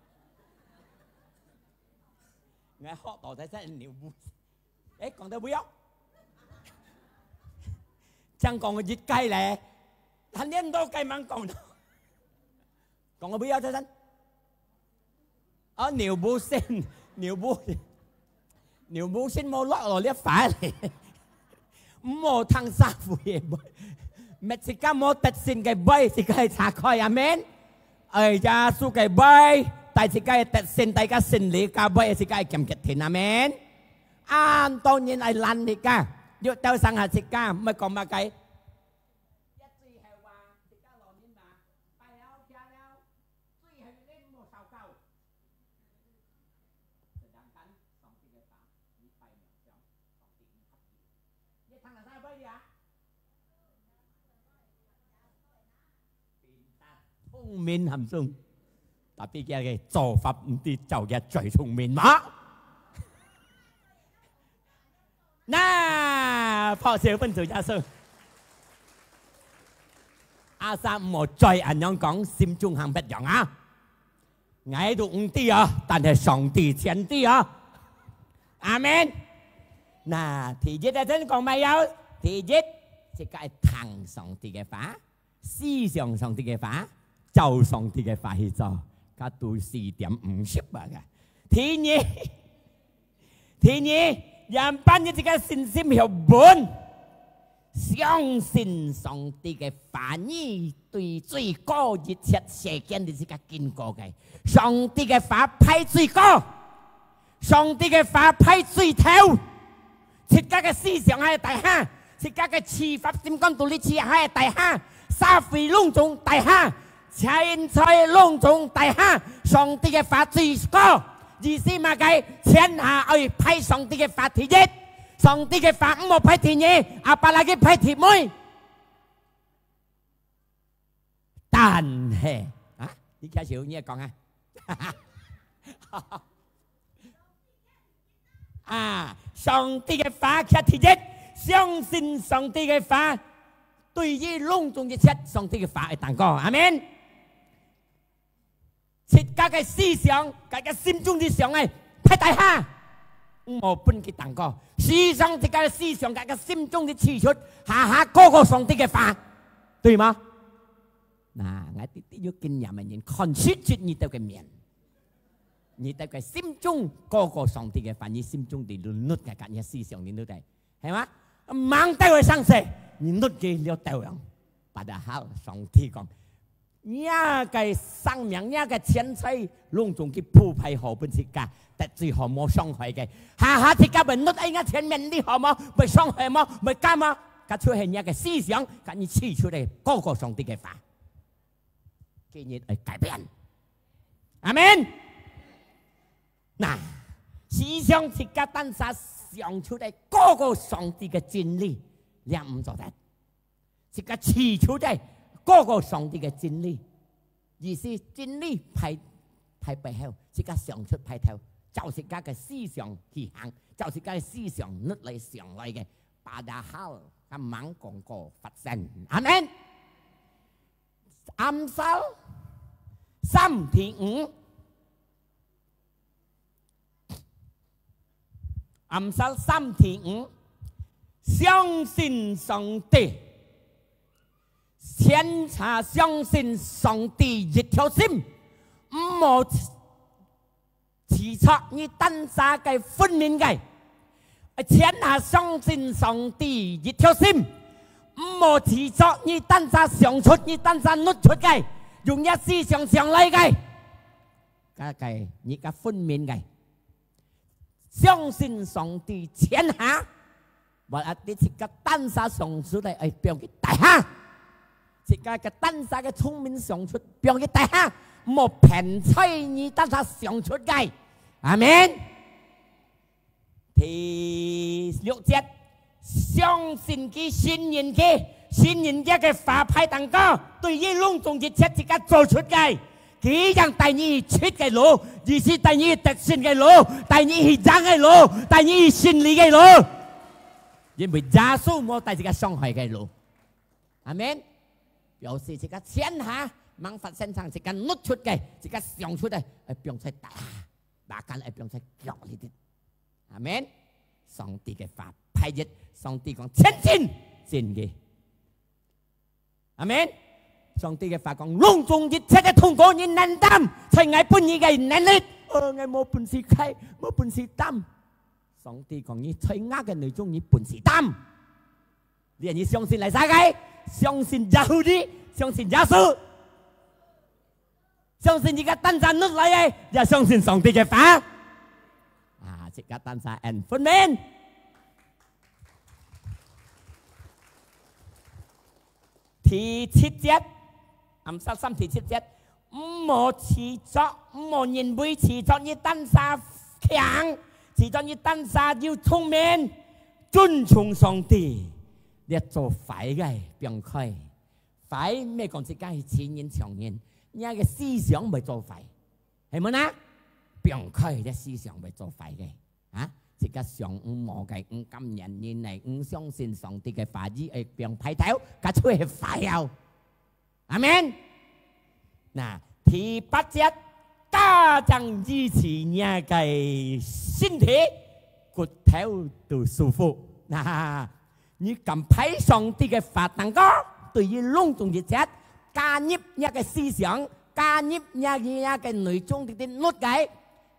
𠊎學到在這流不，誒，講到尾哦。正講一屆咧，還連多屆吂講到。講到尾哦，在這。 啊，牛無信，牛無，牛無信無落落這塊咧。毋好聽社會个話，搣自家無得勝个話，自家係拆開，阿門。哎，耶穌个話，帶自家得勝，大家勝利，加話自家兼決定，阿門。恁多人愛攔自家，又鬥上下自家，毋係講麼个。一最後話，自家老人話，拜了，拜了。 最後一日無禱告。Sedangkan上帝个話，你拜偶像，上帝毋合意。你聽哪儕拜你啊？聰明含中，tapi佢个做法毋知照佢最聰明嘛？ 那，拍手分主耶穌。阿三毋好再恁樣講，心中行別樣啊。𠊎都毋知啊，但係上帝全知啊。阿門。那，第一个真講乜有，第一，自家愛聽上帝个話，思想上帝个話，照上帝个話去做，該都四點五十啊个。第二，第二，仰般你自家信心曉穩，相信上帝个話語對最高一切世間你自家經過个，上帝个話排最高。 上帝个話排最頭，自家个思想還係大下，自家个想法、心肝肚裡想還係大下，社會攏總大下，錢財攏總大下，上帝个話最高。意思麼个？天下愛排上帝个話第一，上帝个話毋好排第二，apalagi排第尾。但係啊，你開始你也講啊。 啊，上帝个話徛第一，相信上帝个話，對於攏總一切，上帝个話會當過。阿門。自家个思想，自家心中裡想个，排大下，毋好分佢當過。時常自家个思想，自家心中裡起出，下下過過上帝个話，對嗎？那，𠊎知知有經驗个人，看實質你兜个面。 你兜个心中過過上帝个話，你心中裡攏攏个，你思想裡攏个，係嗎？吂兜个生死，你攏个了兜樣。Padahal上帝講，若个生命，若个錢財，攏總佢鋪排好分自家，得最好無傷害个。下下自家問攏，哎呀，前面你好無？會傷害無？會幹嘛？該就係若个思想，該你起出來，過過上帝个話。 今日愛改變。阿門。那，時常自家單儕想出來，過過上帝个真理，這毋做得。自家起出來，過過上帝个真理。意思真理排，排背後，自家想出排頭，照自家个思想去行，照自家个思想搿來想來个，padahal佢吂講過發生。阿門。 Amsal三第五，Amsal三第五，相信上帝，全下相信上帝一條心，毋好 自作你單儕个分明个，全下相信上帝一條心，毋好自作你單儕想出、你單儕搦出个，用若思想想來个，該个你个分明个，相信上帝全下。 Berarti自家單儕想出來，愛放佢大下。自家个單儕个聰明想出，放佢大下，莫騙在你單儕想出个。阿門。第六節，相信佢，信任佢，信任佢个話排當高，對於攏總一切自家做出个。 佢正帶你去直个路，佢係帶你去得勝个路，帶你去贏个路，帶你去勝利个路。因為耶穌無帶自家傷害个路。阿門。表示自家全下吂發生上自家搦出个，自家想出个，愛放在大下，bahkan愛放在腳裡底。阿門。上帝个話排一，上帝講全真，真个。 阿門。上帝个話講，攏總一切个痛苦，你能擔，在𠊎分你个能力。哦，𠊎無本事開，無本事擔。上帝講，你在𠊎个內中，你本事擔。你，你相信哪儕个？相信Yahudi，相信耶穌。 相信自家單儕搦來个，也相信上帝个話。啊，自家單儕恁分明。第七節，Amsal三第七節，毋好自作，毋好認為自作你單儕強，自作你單儕有聰明，尊重上帝。你做壞个，放開。 壞，毋係講自家係千人像人，若个思想會做壞，係無呢？放開，這思想會做壞个，啊？自家想毋好个，毋感恩人个，毋相信上帝个話語，會放歹頭，該就係壞哦。阿門。那，第八節，家長支持若个身體，骨頭都舒服。那，你敢拜上帝个法當中，對於攏總一切，加入若个思想，加入若个內中的律个，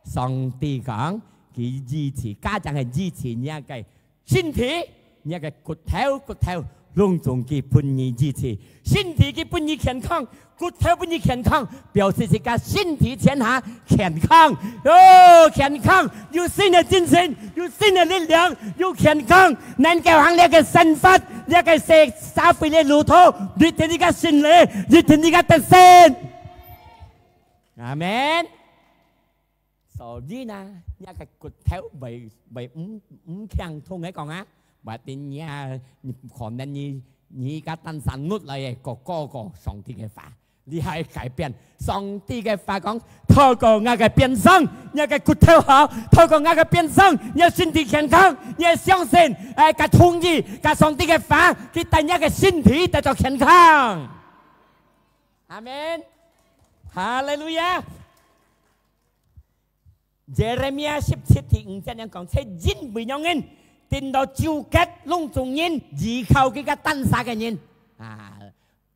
上帝講，佢醫治，家長係醫治若个身體，若个骨頭，骨頭，攏總佢分你醫治。身體佢分你健康，骨頭分你健康，表示自家身體全下健康。哦，健康，有新个精神，有新个力量，有健康，能夠行這个生活，這个社，社會个路途，一定自家勝利，一定自家得勝。阿門。所以呢，若个骨頭會，會毋，毋健康个講啊，或者你啊，你可能你，你个單身落來个，個，個，個上帝个話，你還改變。上帝个話講，透過𠊎个鞭傷，你个骨頭好；透過𠊎个鞭傷，你个身體健康。你相信，哎，个同意，个上帝个話，佢帶你个身體得到健康。阿門。哈利路亞。 Jeremia十七第五節恁樣講，就因為恁樣，定著咒詛攏總人依靠佢个單儕个人。啊，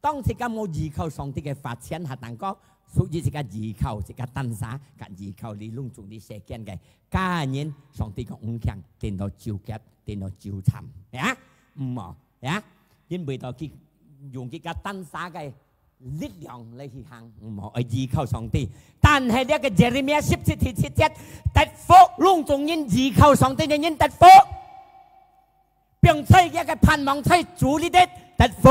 當自家無依靠上帝个法，全下當中，所以自家依靠自家單儕，佮依靠你攏總你世間个家人，上帝講毋聽，定著咒詛，定著咒讖，呀，毋好，呀，因為到佢用佢个單儕个 力量來去行，毋好愛依靠上帝。但係這个Jeremia十七第七節，得福，攏總人依靠上帝个人得福。放在這个盼望在主裡个得福。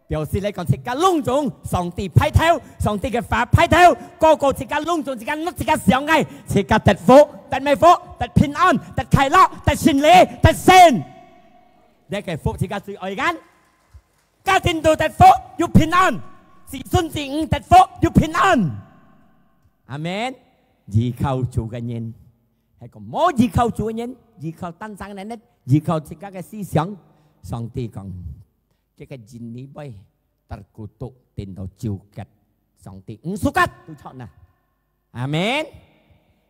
表示來講，自家攏總上帝派頭，上帝个話派頭，個個自家攏總自家努自家想个，自家得福，得麼福，得平安，得快樂，得勝利，得勝。這个福自家最愛个。 家庭都得福，有平安；子孫子女得福，有平安。阿門。依靠主个人，係講無依靠主个人，依靠單儕个人，依靠自家个思想。上帝講，這个人你會得孤獨，定著咒詛。上帝毋suka都錯呢。 阿門。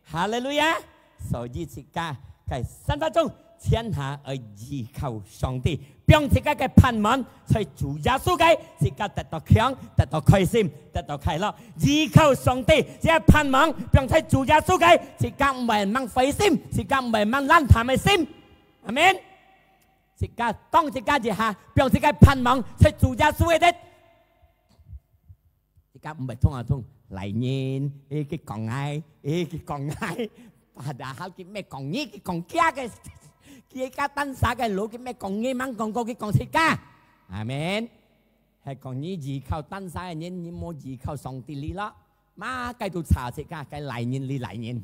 哈利路亞。所以自家个生活中，全下愛依靠上帝，放自家个盼望在主耶穌个，自家得到強，得到開心，得到快樂。依靠上帝，這盼望放在主耶穌个，自家毋會吂灰心，自家毋會吂爛淡个心。阿門。自家當自家一下，放自家盼望在主耶穌个， 自家毋會通啊通，來人，誒，佢講𠊎，誒，佢講𠊎，padahal佢毋係講你，佢講佢个，佢个單儕个路，佢毋係講你，吂講過，佢講自家。阿門。係講你依靠單儕个人，你無依靠上帝哩咯。麼个都差自家，該來人哩來人，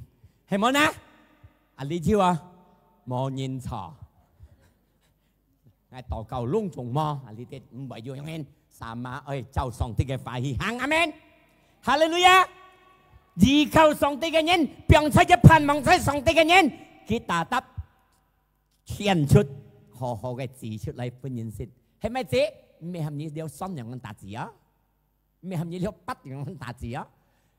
係無呢？啊，你就啊，無人錯。 𠊎禱告攏總無，啊，你兜毋會有用，sama愛照上帝个話去行。阿門。哈利路亞。依靠上帝个人，放在个盼望在上帝个人，佢tetap顯出好好个子出來分人食。係麼子？毋係喊你了善良个打子啊。 毋係喊你了八樣打子啊，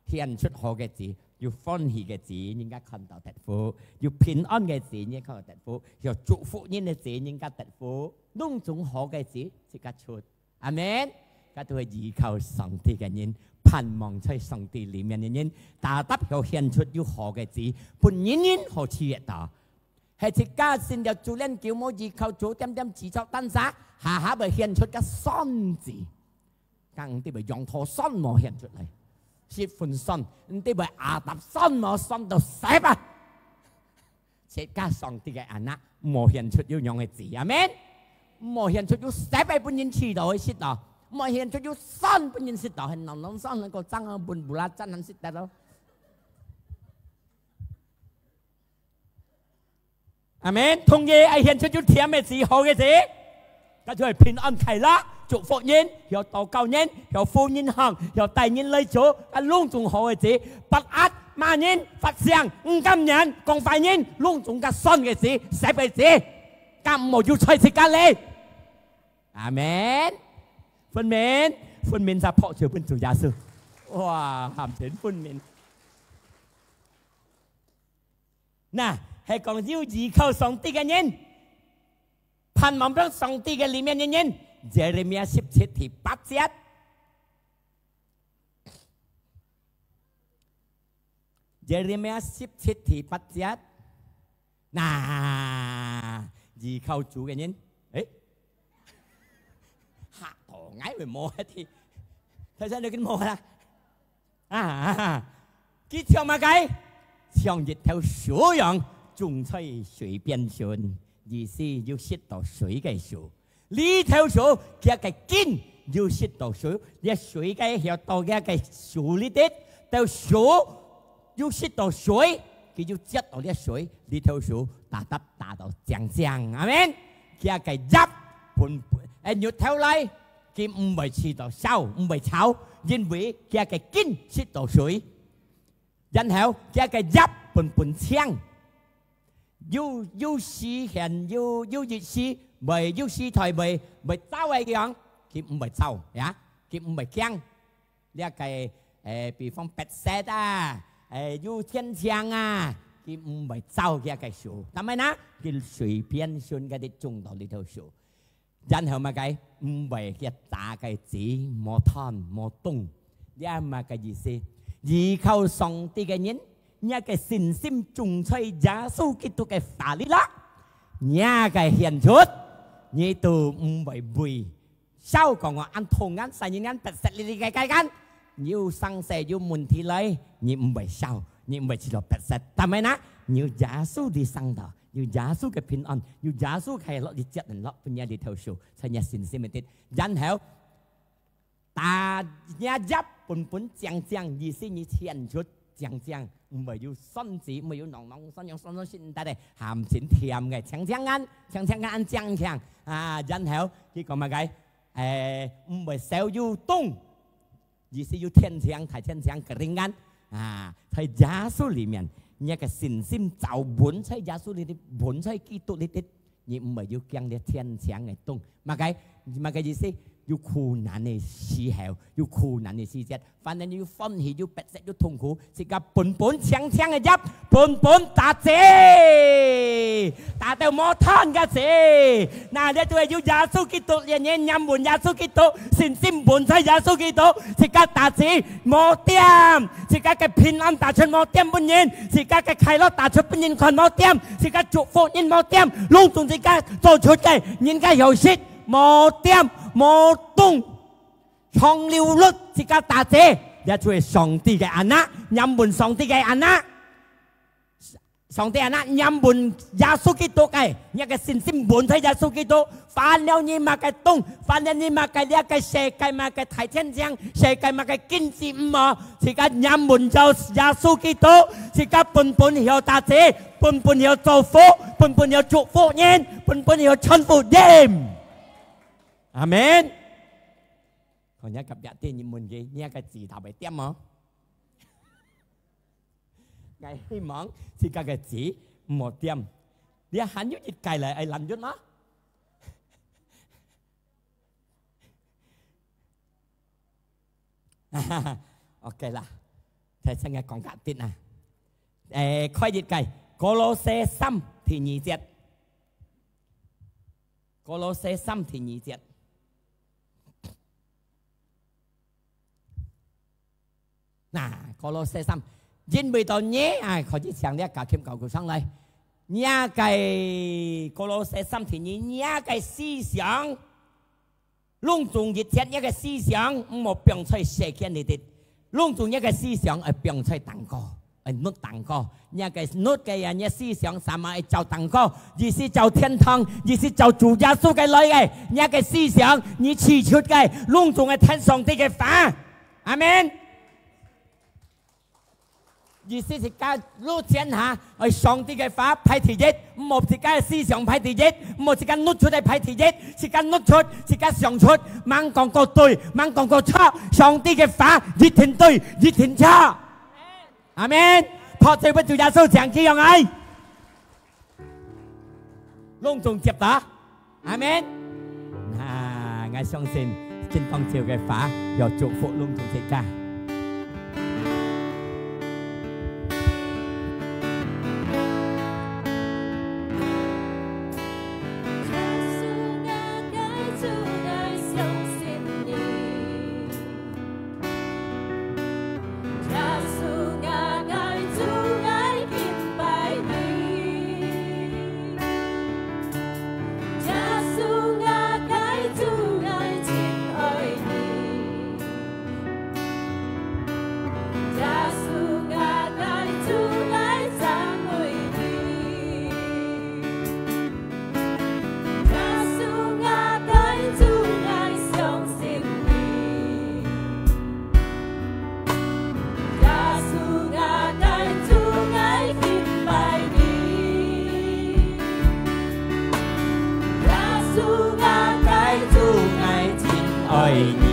顯出好个子，有歡喜个子，人家看到得福；有平安个子，人家看到得福；有祝福人个子，人家得福。攏總好个子，自家出。阿門。該都係依靠上帝个人，盼望在上帝裡面个人，tetap曉顯出有好个子，分人人好試得到。係自家信了主恁久，無依靠主，恬恬自作單儕，下下會顯出个酸子。 講毋知會楊桃酸無顯出來，十分酸，毋知會阿達酸無酸到死啊！自家上帝个anak，無顯出有樣个子，阿門。無顯出有死个分人試到去食到，無顯出有酸分人食到，係濃濃酸个，過爭啊分belacan人食得咯。 阿門。同時愛顯出有甜个子、好个子，該就係平安快樂，祝福人，曉禱告人，曉扶人行，曉帶人來做，該攏總好个子。Belacan罵人、發聲、毋甘人、講壞人，攏總該酸个子、舌个子，敢無有在自家裡？阿門。分明，分明就拍手分主耶穌。哇，喊真分明。 那，係講有依靠上帝个人，盼望在上帝个裡面个人。Jeremia十七第八節。Jeremia十七第八節。那，依靠主个人，誒，嚇到𠊎會無一啲，頭先你跟無啦。啊，佢像麼个？像一頭樹樣，種在水邊脣，意思有食到水个樹。這頭樹，佢个根有食到水，這水个曉到佢个樹裡底，到樹有食到水，佢就接到這水，這頭樹打打打到靚靚。阿們。佢个葉本本，誒，日頭來，佢毋會試到燒，毋會臭，因為佢个根食到水。 然後佢个葉本本青，有，有時限，有，有一時會，有時代會，會燥个樣，佢毋會燥，呀，佢毋會驚。這个，誒，比方白色啊，誒，有青青啊，佢毋會燥佢个樹。但係呢，佢水邊脣个種到這頭樹。 然後麼个？毋會佢打个子，無斷，無動。這麼个意思？依靠上帝个人，若个信心種在耶穌基督个話裡啦，若个顯出，你都毋會畏。少講我恁痛眼、細人眼、白色哩哩个个眼，有生死有問題來，你毋會愁，你毋會試到白色。但係呢，你有耶穌在上頭， 有耶穌个平安，有耶穌个快樂，你接等落，分你這頭樹，在你信心裡底。然後，打若葉本本靚靚，意思你顯出靚靚，毋會有酸子，毋會有濃濃酸，有酸酸酸，但係鹹清甜个，青青眼，青青眼靚靚。啊，然後，佢講麼个？誒，毋會燒有凍。 意思有天青，大天青，个靈眼啊，在耶穌裡面，你个信心就穩在耶穌裡底，穩在基督裡底，你毋會有驚這天青个凍。麼个，麼个意思？有苦難个時候，有苦難个時節，反正有歡喜，有迫切，有痛苦，自家本本青青个葉，本本打子，打到無斷个子。那這就係有耶穌基督，連連黏穩耶穌基督， 信心穩在耶穌基督，自家打子無恬，自家个平安打出無恬分人，自家个快樂打出分人看無恬，自家祝福人無恬，攏總自家做出个，人家有食無恬無凍，長流率自家打子，這就係上帝个anak，黏穩上帝个anak。 上帝anak，黏穩耶穌基督个，若个信心穩在耶穌基督，煩惱你麼个凍，煩惱你麼个這个世界麼个大天象，世界麼个經濟毋好，自家黏穩耶，耶穌基督，自家本本曉打子，本本曉祝福，本本曉祝福人，本本曉傳福音。阿們。看若隔壁个人問佢，若个子頭會恬無？ 𠊎希望自家个子毋好恬。這還有一個來，愛攔住嗎？OK啦，大聲个講較定啊！誒，開一個，歌羅西三第二節，歌羅西三第二節。 那，歌羅西三，因為到你，啊，可以請這個琴搞鼓上來。若个歌羅西三第二，若个思想，攏總一切若个思想，毋好放在世間裡底，攏總若个思想愛放在頂高。 愛搦頂高，若个搦个呀，若思想sama愛照頂高，意思照天堂，意思照主耶穌个來个，若个思想，你起出个，攏總愛聽上帝个話。阿們。意思係講，路前下，愛上帝个話排第一，毋好自家个思想排第一，毋好自家搦出个排第一，自家搦出，自家想出，吂講過對，吂講過錯，上帝个話一定對，一定錯。 阿們。拍手分主耶穌，請佢用愛。攏總接打。阿們。啊，𠊎相信，今當晝个話，要祝福攏總自家。主啊，𠊎主，𠊎真愛你，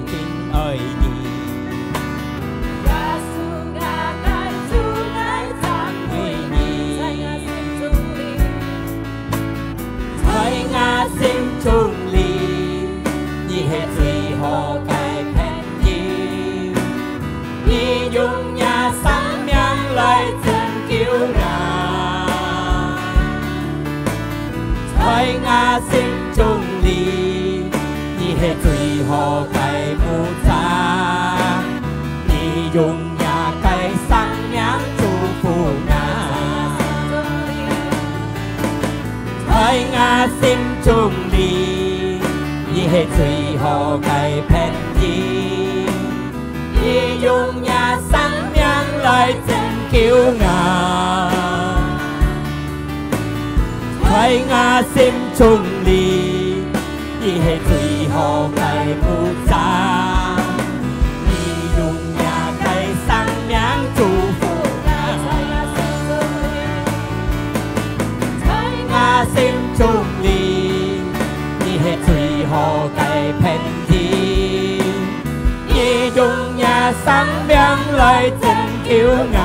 真愛你。耶穌啊，𠊎主，𠊎讚美你。在𠊎心中裡，在𠊎心中裡，你係最好个朋友。 你用若生命來拯救𠊎，在𠊎心中裡，你係最好个牧者。你用若个生命祝福𠊎，在𠊎心中裡，你係最好个朋友。 你用若生命來拯救𠊎，在𠊎心中裡，你係最好个牧者。你用若个生命祝福𠊎，在𠊎心中裡，你係最好个朋友。 你用若生命來拯救𠊎，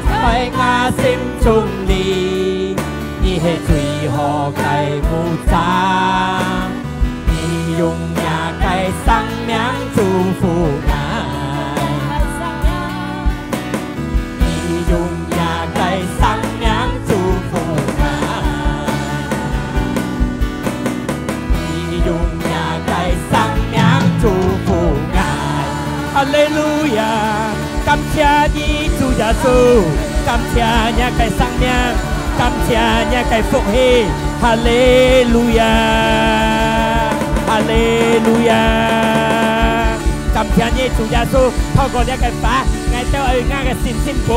在𠊎心中裡，你係最好个牧者。你用若个生命祝福𠊎。 你用若个生命祝福𠊎，你用若个生命祝福𠊎。哈利路亞！感謝你，主耶穌，感謝若个生命，感謝若个福氣。哈利路亞！哈利路亞！感謝你，主耶穌，透過這个話， 𠊎兜愛𠊎个信心穩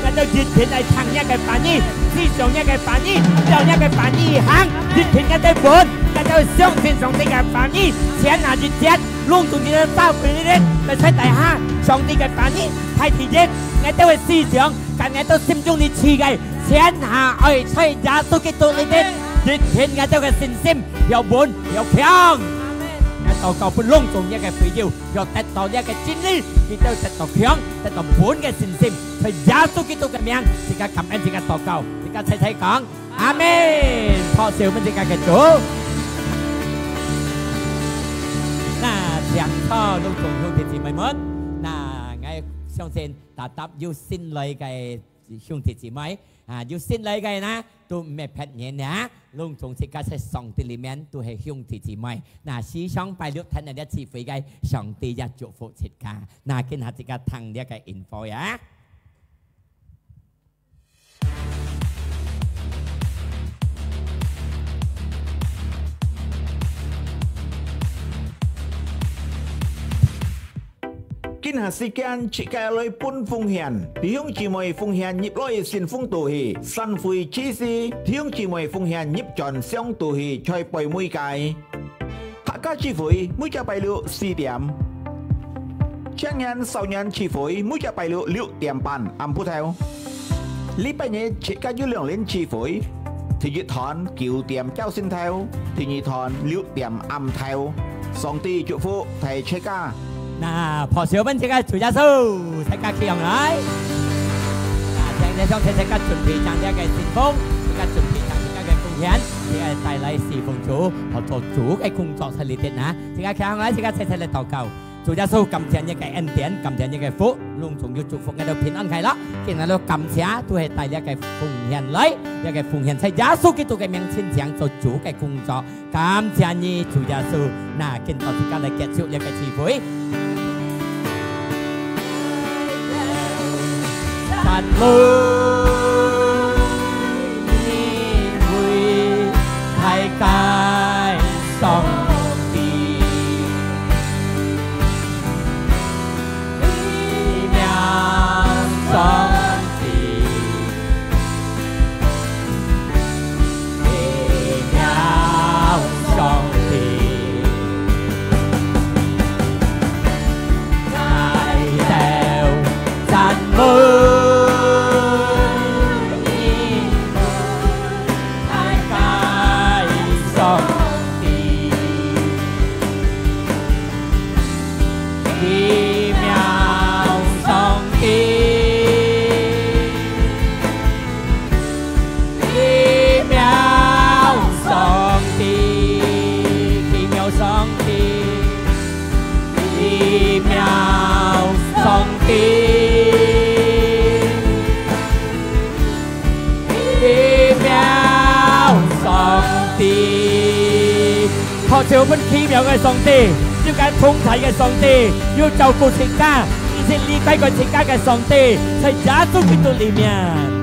，𠊎兜一定愛聽若个話語，思想若个話語，照若个話語行，一定𠊎兜穩，𠊎兜相信上帝个話語，天下一切，攏總一个照規律，來在大下，上帝个話語排第一，𠊎兜个思想，佮𠊎兜心中裡起个，天下愛在耶穌基督裡面，一定𠊎兜个信心要穩要強。𠊎禱告分攏總若个會友， 要得到這个真理，佢兜得到強，得到穩个信心。在耶穌基督个名，自家感恩，自家禱告，自家齊齊講，阿門。拍手分自家个主。那，請坐，攏總兄弟姊妹們，那，𠊎相信，特特有新來个兄弟姊妹，啊，有新來个呢， 都毋係別人啊，攏總自家在上帝裡面都係兄弟姊妹。那，時常拜六聽到這聚會个，上帝也祝福自家。那，今下自家聽這个info啊。 今下時間，自家來分奉獻。弟兄姊妹奉獻入來信封肚去，散會之時，弟兄姊妹奉獻入轉箱肚去，在背尾个。客家聚會每隻拜六四點。青年少年聚會每隻拜六六點半暗晡頭。 禮拜日自家有兩輪聚會，第一堂九點朝晨頭，第二堂六點暗頭。上帝祝福大自家。那，拍手分自家主耶穌，大家企起來。那，請弟兄姊妹自家準備張這个信封，自家準備張自家个奉獻，自家帶來侍奉主，好做主个工作在裡面啊。自家企起來，自家齊齊來禱告。 主耶穌，感謝你个恩典，感謝你个福，攏總有祝福𠊎兜平安快樂。今日都感謝，都係帶這个奉獻來，這个奉獻在耶穌基督个名前做主个工作。感謝你，主耶穌，那今到自家來結束這个聚會。讚美你，偉大个上 帝，你名上帝，你名上帝，𠊎兜讚美奇妙上帝，好，就分奇妙个上帝，有个同在个上帝，有照顾自家，毋是離開過自家个上帝，在耶穌基督裡面。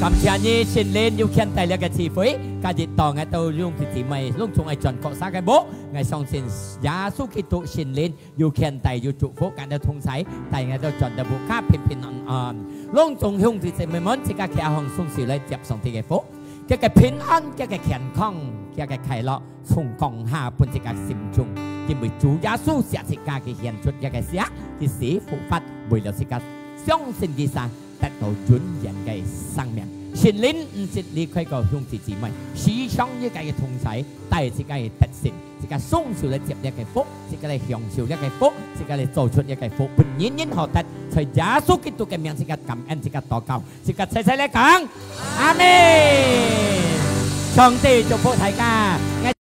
感謝你，聖靈有牽帶這个聚會，今日到𠊎兜兄弟姊妹，攏總愛轉各儕个屋。𠊎相信耶穌基督聖靈 有牽帶，有祝福，𠊎兜同在，帶𠊎兜轉到屋下平平安安。攏總兄弟姊妹們，自家企項雙手來接上帝个福，佢个平安，佢个健康，佢个快樂，從降下分自家心中。因為主耶穌惜自家，佢獻出佢个血，佢死復活，為了自家相信佢儕，得到永遠个生命。聖靈毋識離開過兄弟姊妹，時常有佢个同在，帶自家个得勝。 自家雙手來接這个福，自家來享受這个福，自家來做出這个福，分人人好得。在耶穌基督个名，自家感恩，自家禱告，自家齊齊來講，阿門。上帝祝福大家，𠊎